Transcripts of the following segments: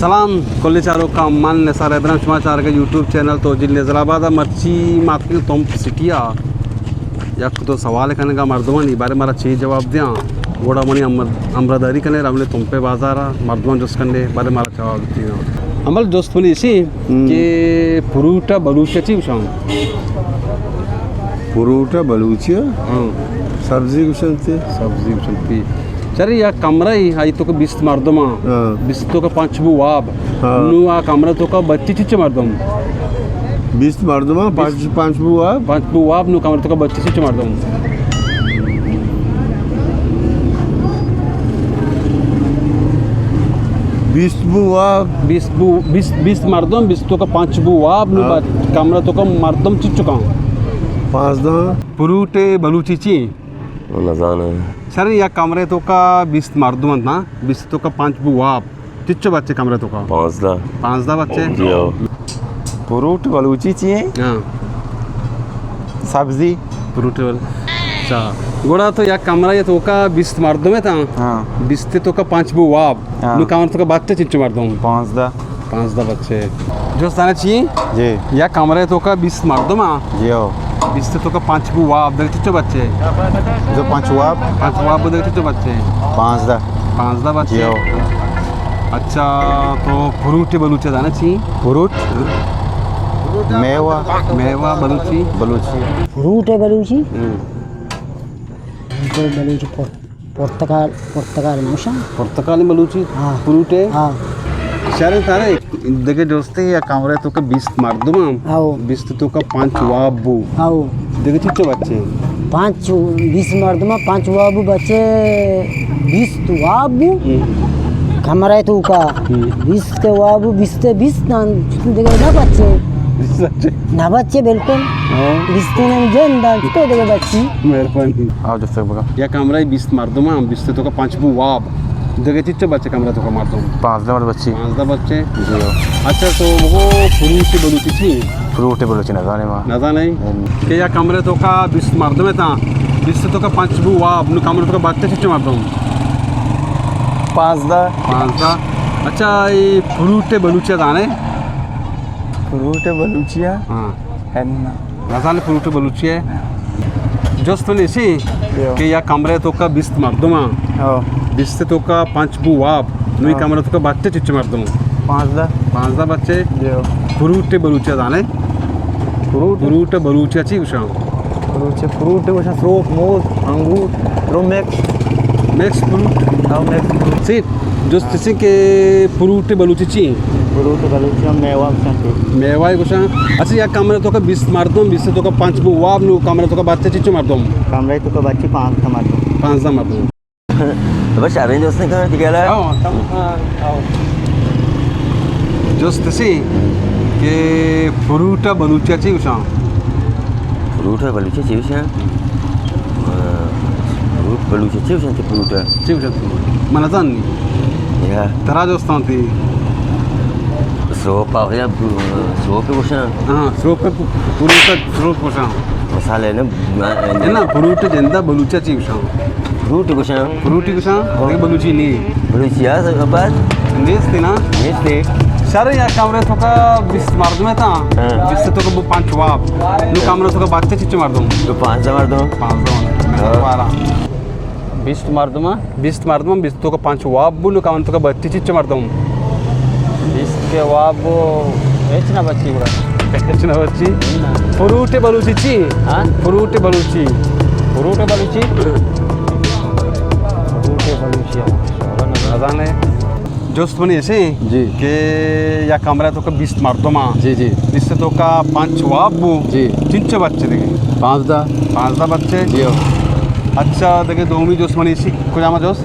سلام کل چاروکاں، من نثار حیدرم، شما چارگ ءَ یوٹیوب چینل توجیل نظر آباد ءَ۔ مرچی ما اتکیں تمپ سٹی ءَ، یک دو سوال کنگ ءَ مردمانی بارے مارا چے جواب دیاں، گڑا منی ہمر-، ہمراہداری کنے، رونے تمپے بازار ءَ، مردماں جست کننے بارے مارا جواب دیاں۔ ہمل جست منی اسی ہم۔ کہ فروٹ ءَ بلوچی ءَ چی گوشاں؟ فروٹ ءَ بلوچی ءَ؟ ہاں۔ سبزی گوشنتی۔ سبزی گوشنتی۔ چرے یک کمرہ ای، آئی توکا بیست مردم آں۔ ہاں۔ بیست توکا پنچ بو واب۔ ہاں۔ نو آ کمرہ توکا بچی چچو مردم؟ بیست مردم آں، پنچ، بیست۔ پنچ بو واب۔ پنچ بو واب، نو کمرہ توکا بچی چچو مردم؟ بیست بو واب۔ بیست بو، بیست، بیست مردم، بیست توکا پنچ بو واب، نو ہاں۔ با-، کمرہ توکا مردم چچو کاں؟ پانزدہ۔ فروٹ بلوچی چی؟ نزاناں۔ سر، یک کمرے توکا بیست مردم انت نا، بیست توکا پنچ بو واب۔ چچو بچے کمرے توکا؟ پانزدہ۔ پانزدہ بچے؟ جی ہو۔ فروٹ بلوچی چی ایں؟ ہاں۔ سبزی۔ فروٹ بل-، اچھا۔ گڑا تو یک کمرے توکا بیست مردم انت، ہاں۔ ہاں۔ بیست توکا پنچ بو واب۔ ہاں۔ نو کمرے توکا بچے چچو مردم؟ پانزدہ۔ پانزدہ بچے۔ جست زانے چی؟ جی۔ یک کمرے توکا بیست مردم آں۔ جی ہو۔ بیست توکا پنچ بو واب، دگہ چچو بچے؟ جو پنچ واب۔ پنچ واب، دگہ چچو بچے؟ پانزدہ۔ پانزدہ بچے۔ جی ہو۔ اچھا، تو فروٹ بلوچی زانے چی؟ فروٹ؟ میوہ۔ میوہ بلوچی؟ بلوچی۔ فروٹ بلوچی؟ ہم۔ فروٹ بلوچی پر-، پرتگال، پرتگال نوشاں۔ پرتگال بلوچی ہاں۔ فروٹ ایں؟ ہاں۔ شر تارے دگہ جستے، یک کمرے توکا بیست مردم آں۔ ہاں۔ بیست توکا پنچ واب بو۔ ہاں۔ دگہ چچو بچے؟ پنچ، بیست مردم آں، پنچ واب بو بچے، بیست واب بو۔ ہم۔ کمرے توکا۔ ہم۔ بیست کے واب بو، بیست، بیست دان، دگہ نہ بچے۔ بیست بچے؟ نہ بچے بالکل۔ ہاں۔ بیست نے جن دان، تو دگہ بچی۔ مہربانی۔ آؤ جستے بگا۔ یک کمرہ بیست مردم آں، بیست توکا پنچ بو واب۔ دگہ چچو بچے کمرہ توکا مردم؟ پانزدہ مردم بچی۔ پانزدہ بچے؟ جی ہو۔ اچھا، تو بگو فروٹ بلوچی چی؟ فروٹ بلوچی نزانے ما۔ نزانے؟ ہم۔ کہ یک کمرے توکا بیست مردم اتاں، بیست توکا پنچ بو واب، نو کمرے توکا بچے چچو مردم؟ پانزدہ۔ پانزدہ۔ اچھا، اے فروٹ بلوچی زانے؟ فروٹ بلوچی؟ ہاں۔ ہے نا۔ نزانے فروٹ بلوچی ءِ۔ جست منی اسی یو۔ کہ یک کمرے توکا بیست مردم آں۔ ہاں۔ بیست توکا پنچ بو واب۔ نو اے ہاں۔ کمرے توکا بچے چچو مردم؟ پانزدہ۔ پانزدہ بچے۔ یو۔ فروٹ بلوچی زانے؟ فروٹ؟ فروٹ بلوچی چی گوشاں؟ فروٹ، فروٹ گوشاں سروپ، موز، انگور، رو مکس۔ Mix fruit? ہاں، مکس فروٹ۔ سیٹ، جست اسی کہ فروٹ بلوچی چی؟ فروٹ بلوچی ہم میوہ گوشاں کہ۔ میوہ گوشاں۔ اچھا، یک کمرے توکا بیست مردم، بیست توکا پنچ بو واب، نو کمرے توکا بچے چچو مردم؟ کمرے توکا بچے پانزدہ مردم۔ پانزدہ مردم۔ تو بس شریں جست کن دیگہ لا۔ ہاں، تم، ہاں، ہاں۔ جست اسی کہ فروٹ بلوچی چی گوشاں؟ فروٹ بلوچی چی گوشاں؟ فروٹ بلوچی چی گوشنتی فروٹ؟ چی گوشنتی؟ من نزانی۔ یا۔ ترا جستاں تی۔ سروپ آ، یا سروپ گوشاں۔ ہاں، سروپ، فروٹ سروپ گوشاں۔ مثال ہے نا، نا، فروٹ جندا بلوچی چی گوشاں؟ فروٹ گوشاں۔ فروٹ گوشاں؟ ہاں۔ بلوچی نی۔ بلوچی ہے، سب بعد؟ نیست نا؟ نیست۔ شر یک کمرے توکا بیست مردم اتاں۔ ہاں۔ بیست توکا بو پنچ واب۔ نو کمرے توکا بچے چچو مردم؟ تو پانزدہ مردم۔ پانزدہ مردم۔ ہاں۔ بارہ۔ بیست مردم، بیست مردم، بیست توکا پنچ واب بو، نو کمرے توکا بچے چچو مردم؟ بیست کے واب بو، ہچ نہ بچی گڑا۔ ہچ نہ بچی؟ نہ۔ فروٹ بلوچی چی؟ ہاں؟ فروٹ بلوچی۔ فروٹ بلوچی؟ فروٹ بلوچی، نزانے۔ جست منی ایسے جی۔ کہ یک کمرہ توکا بیست مردم آں۔ جی، جی۔ بیست توکا پنچ واب بو۔ جی۔ چنچو بچے دگہ؟ پانزدہ۔ پانزدہ بچے؟ جی ہو۔ اچھا، دگہ دومی جست منی ایسے، کجام جست؟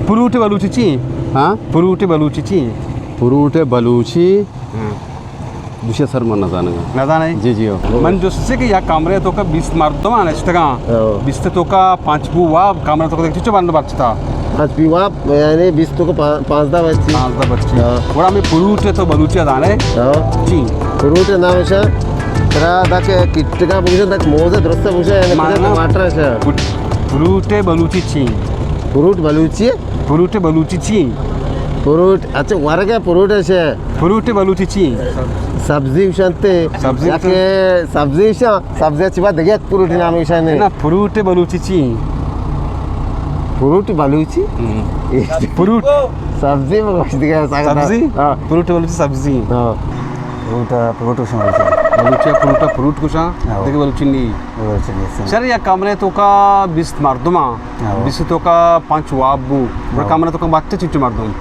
فروٹ بلوچی چی؟ ہاں؟ فروٹ بلوچی چی؟ فروٹ بلوچی؟ ہاں۔ گوشے سر من نزانگاں۔ نزانے؟ جی، جی، ہو۔ من جست سے کہ یک کمرے توکا بیست مردم آں نشتگاں۔ ہو۔ بیست توکا پنچ بو واب، کمرے توکا دیکھ چچو بند بچتا؟ پنچ بو واب، یعنی بیست توکا پا-، پانزدہ بچی۔ پانزدہ بچی۔ ہاں۔ گڑا ہمے فروٹ تو بلوچی زانے؟ ہاں۔ چی؟ فروٹ نام شا، ترا دک کٹگا بوجھا، دک موزے درست بوجھا، یعنی مانا ٹماٹر شا۔ فروٹ، فروٹ بلوچی چی؟ فروٹ بلوچی؟ فروٹ بلوچی چی؟ فروٹ، اچھا، ورگ ءَ فروٹ اِش۔ فروٹ بلوچی چی؟ سبزی گوشنت۔ سبزی یا گوشنت۔ کہ سبزی اِش، سبزی چی بعد دگہ فروٹ نام اِش نے؟ نا، فروٹ بلوچی چی؟ فروٹ بلوچی؟ ہم۔ فروٹ۔ سبزی بگوش دگہ ساگا۔ سبزی؟ ہاں۔ فروٹ بلوچی سبزی۔ ہاں۔ فروٹ، فروٹ گوشاں بلوچی۔ بلوچی فروٹ، فروٹ گوشاں۔ ہاں۔ دگہ بلوچی نی۔ بلوچی نی۔ شر، یک کمرے توکا بیست مردم آں۔ ہاں۔ بیست توکا پنچ واب بو۔ ہاں۔ کمرے توکا بچے چنچو مردم؟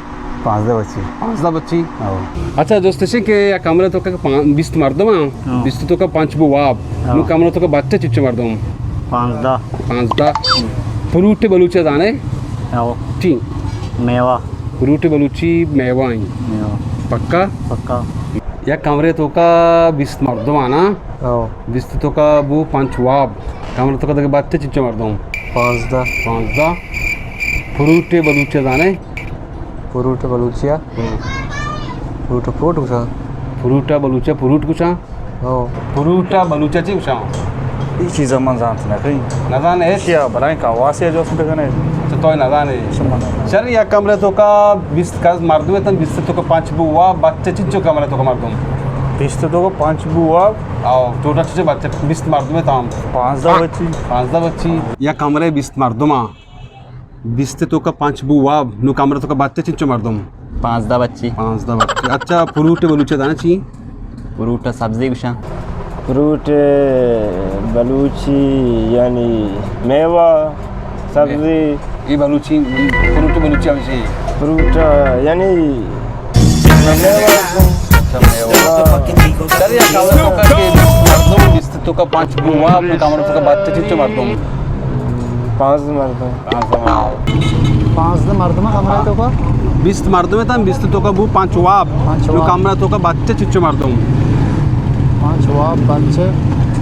پانزدہ بچی۔ پانزدہ بچی؟ ہاں۔ اچھا، جست اِش کہ یک کمرے توکا پان-، بیست مردم آں، ہاں۔ بیست توکا پنچ بو واب۔ ہاں۔ نو کمرے توکا بچے چنچو مردم؟ پانزدہ۔ پانزدہ۔ فروٹ بلوچی زانے؟ ہاں۔ چی؟ میوہ۔ فروٹ بلوچی میوہ ایں۔ میوہ۔ پکا؟ پکا۔ یک کمرے توکا بیست مردم آں نا؟ ہاں۔ بیست توکا بو پنچ واب۔ کمرے توکا دگہ بچے چنچو مردم؟ پانزدہ۔ پانزدہ۔ فروٹ بلوچی زانے؟ فروٹ بلوچی؟ ہم۔ فروٹ، فروٹ گوشاں۔ فروٹ بلوچی فروٹ گوشاں؟ ہو۔ فروٹ بلوچی چی گوشاں؟ اے چیزا من زانت نہ کئیں۔ نہ زانے ہچ؟ چیا بلائیں کواسی جست بکنے۔ اچھا، تو نہ زانے۔ شما نہ زانے۔ شر، یک کمرے توکا بیست کس مردم اتن، بیست توکا پنچ بو واب، بچے چنچو کمرے توکا مردم؟ بیست توکا پنچ بو واب۔ او، ٹوٹل چنچو بچے؟ بیست مردم اتن۔ پانزدہ بچی۔ پانزدہ بچی۔ یک کمرے بیست مردم آں۔ بیست توکا پنچ بو واب، نو کمرے توکا بچے چنچو مردم؟ پانزدہ بچی۔ پانزدہ بچی۔ اچھا، فروٹ بلوچی زانے چی؟ فروٹ سبزی گوشاں۔ فروٹ بلوچی یعنی میوہ، سبزی۔ اے بلوچی، فروٹ بلوچی ہمیشی۔ فروٹ یعنی میوہ۔ اچھا، میوہ۔ شر، یک کمرے توکا کہ بیست مردم، بیست توکا پنچ بو واب، نو کمرے توکا بچے چنچو مردم؟ پانزدہ مردم۔ پانزدہ مردم۔ پانزدہ مردم کمرے توکا؟ بیست مردم اتن، بیست توکا بو پنچ واب۔ پنچ نو واب۔ کمرے توکا بچے چنچو مردم؟ پنچ واب، بچے۔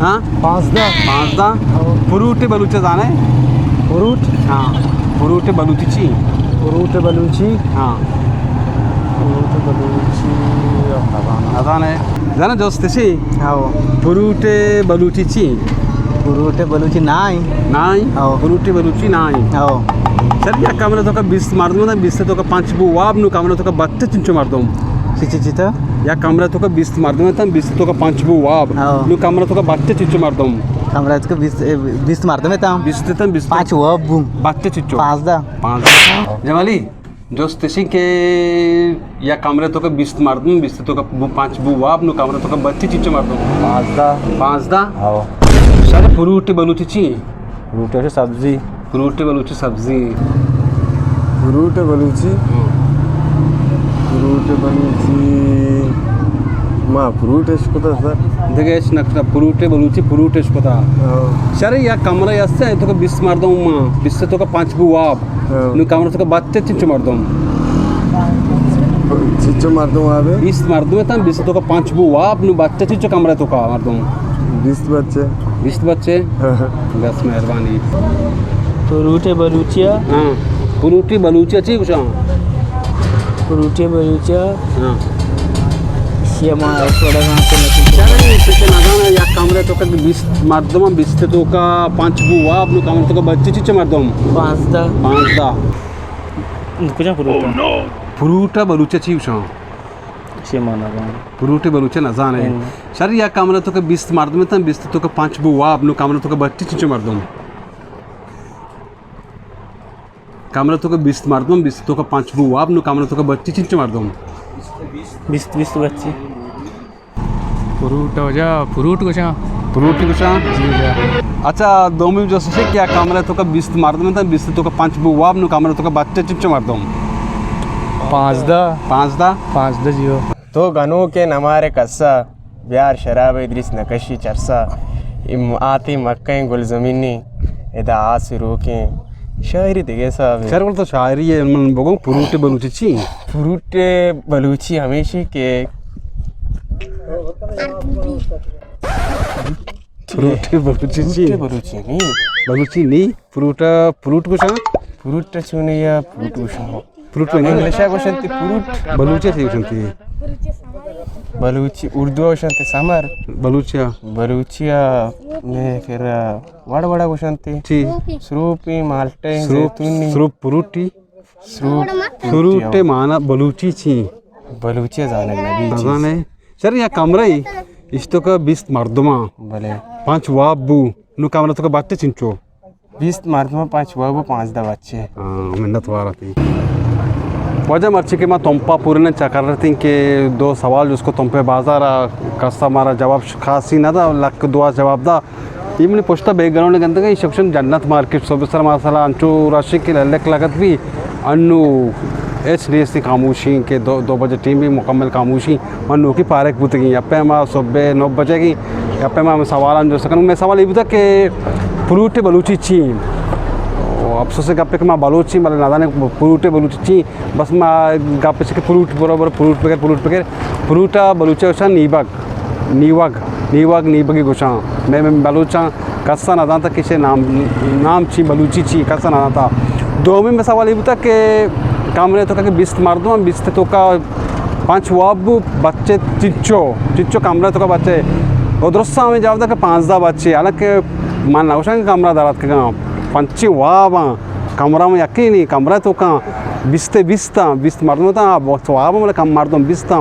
ہاں؟ پانزدہ۔ پانزدہ۔ ہاں۔ فروٹ بلوچی زانے؟ فروٹ؟ ہاں۔ فروٹ بلوچی چی؟ فروٹ بلوچی؟ ہاں۔ فروٹ بلوچی، اب نہ زاناں۔ نہ زانے۔ زانے جست اِشی؟ ہاں۔ فروٹ بلوچی چی؟ فروٹ بلوچی نائیں۔ نائیں؟ ہاں۔ فروٹ بلوچی نائیں۔ ہاں۔ شر، یک کمرے توکا بیست مردم اتن، بیست توکا پنچ بو واب، نو کمرے توکا بچے چنچو مردم؟ چی، چی، چی تا؟ یک کمرے توکا بیست مردم اتن، بیست توکا پنچ بو واب۔ ہاں۔ نو کمرے توکا بچے چنچو مردم؟ کمرے توکا بیست، اے، بیست مردم اتن؟ بیست اتن، بیست۔ پنچ واب بو۔ بچے چنچو؟ پانزدہ۔ پانزدہ۔ جمالی؟ جست اِشی کہ یک کمرے توکا بیست مردم، بیست توکا بو پنچ بو واب، نو کمرے توکا بچے چنچو مردم؟ پانزدہ۔ پانزدہ؟ ہاں۔ شر، فروٹ بلوچی چی؟ فروٹ سبزی۔ فروٹ بلوچی سبزی۔ فروٹ بلوچی؟ ہاں۔ فروٹ بلوچی، ما فروٹ اِش کتا سر۔ دگہ اِش نہ کتا، فروٹ بلوچی فروٹ اِش کتا۔ ہاں۔ شر، یک کمرے است، توکا بیست مردم، ما بیست توکا پنچ بو واب۔ ہاں۔ نو کمرے توکا بچے چنچو مردم؟ چنچو مردم واب؟ بیست مردم اتن، بیست توکا پنچ بو واب، نو بچے چنچو کمرے توکا مردم؟ بیست بچے۔ بیست بچے؟ ہاں۔ بس مہربانی۔ فروٹ بلوچی؟ ہاں۔ فروٹ بلوچی چی گوشاں؟ فروٹ بلوچی؟ ہاں۔ شما تھوڑا گاں تو نہ چلے، تو کہ نہ زانے، یک کمرے توکا بیست مردم، بیست توکا پنچ بو واب، نو کمرے توکا بچے چنچو مردم؟ پانزدہ۔ پانزدہ۔ کجا فروٹ؟ فروٹ بلوچی چی گوشاں؟ شما نہ زانے۔ فروٹ بلوچی نہ زانے۔ ہاں۔ شر، یک کمرے توکا بیست مردم اتن، بیست توکا پنچ بو واب، نو کمرے توکا بچے چنچو مردم؟ کمرے توکا بیست مردم، بیست توکا پنچ بو واب، نو کمرے توکا بچے چنچو مردم؟ بیست، بیست بچے۔ فروٹ واجہ، فروٹ گوشاں۔ فروٹ گوشاں؟ جی واجہ۔ اچھا، دومی جست اِشی کہ یک کمرے توکا بیست مردم اتن، بیست توکا پنچ بو واب، نو کمرے توکا بچے چنچو مردم؟ پانزدہ۔ پانزدہ؟ پانزدہ جی ہو۔ تو گنوکیں نمارے کسا، بیار شراب ادریس نکشی چرسا، اے م-، آتے مکہیں گلزمینی، ادا آس روکیں۔ شاعری دگہ حساب اِنت۔ شر، بل تو شاعری اِنت، من بگوں فروٹ بلوچی چی؟ فروٹ بلوچی ہمیشی کہ فروٹ بلوچی چی؟ فروٹ بلوچی نی۔ بلوچی نی؟ فروٹ، فروٹ گوشاں؟ فروٹ چونی یا فروٹ گوشاں؟ فروٹ انگلش ءَ گوشنتی فروٹ۔ بلوچی ءَ چی گوشنتی؟ بلوچی، اردو ءَ گوشنتی سمر۔ بلوچی ءَ؟ بلوچی ءَ مئے کرا وڑ وڑ ءَ گوشنتی۔ چی؟ سروپی، مالٹے، سروپ، زیتونی۔ سروپ فروٹی؟ سروٹ۔ سروٹ ءِ مانا بلوچی چی؟ بلوچی زانگ نہ بی چی۔ نزانے؟ سر، یا کمرہ ای، اشتوکا بیست مردماں۔ بلے۔ پنچ واب بو، نو کمرہ توکا بچے چنچو؟ بیست مردماں، پنچ واب و پانزدہ بچے۔ ہاں، منت وارا تئی۔ واجہ، مرچی کہ ما تمپا پورن چکر رتیں کہ دو سوال جست کو تمپے بازار ءَ، کسا مارا جواب ش-، خاصی نہ دا، لک دعا جواب دا۔ اے منی پشتا بیک گراؤنڈ گندگا، اے شکشن جنت مارکیٹ، صبح سر ماشاءاللہ انچو رش کہ للک لگت بی، انو ہچ نیستی، خاموشی کہ دو، دو بجے ٹیم بی، مکمل خاموشی۔ من نوکی پارک بوتگیں، یا پیما صبح نو بجے گی، یا پیما ہمیں سوال انجو سکن۔ میں سوال یہ بوتا کہ فروٹ بلوچی چی؟ او افسوس گپے کہ ما بلوچی، بلے نہ زانیں فروٹ بلوچی چی۔ بس ما گپ چ کہ فروٹ برابر فروٹ بگر، فروٹ بگر، فروٹ ءَ بلوچی ءَ گوشاں نیبگ، نیوگ، نیوگ، نیبگی گوشاں۔ میں، میں بلوچاں کسا نہ زانتا کہ چے نام، نام چی، بلوچی چی، کسا نہ زانتا۔ دومی میں سوال یہ بوتا کہ کمرے توکا کہ بیست مردم، بیست توکا پنچ واب بو، بچے چچو، چچو کمرے توکا بچے۔ و درست ہمیں جواب دا کہ پانزدہ بچے، حالانکہ من نہ گوشاں کہ کمرہ درات کہ پنچی واب کمرہ میں یقینی کمرہ توکا بیست بیست، بیست مردم تا، واب میں کم مردم بیست،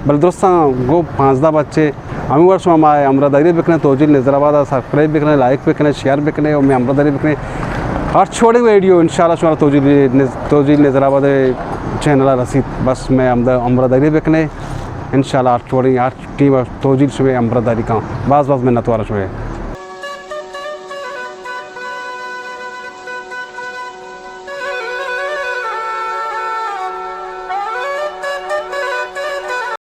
بل درست گو پانزدہ بچے۔ ہمیں وڑ شما ما ہمراہ داری بکنے، توجیل نظر آباد سبسکرائب بکنے، لائک بکنے، شیئر بکنے، اور میں ہمراہ داری بکنے۔ ہر چھوڑے ویڈیو انشاءاللہ شما توجیل نز-، توجیل نظر آباد چینل رسید۔ بس میں ہمراہ داری بکنے، انشاءاللہ ہر چھوڑے، ہر ٹیم توجیل شما ہمراہ داری کن۔ باز باز منت وارا شما۔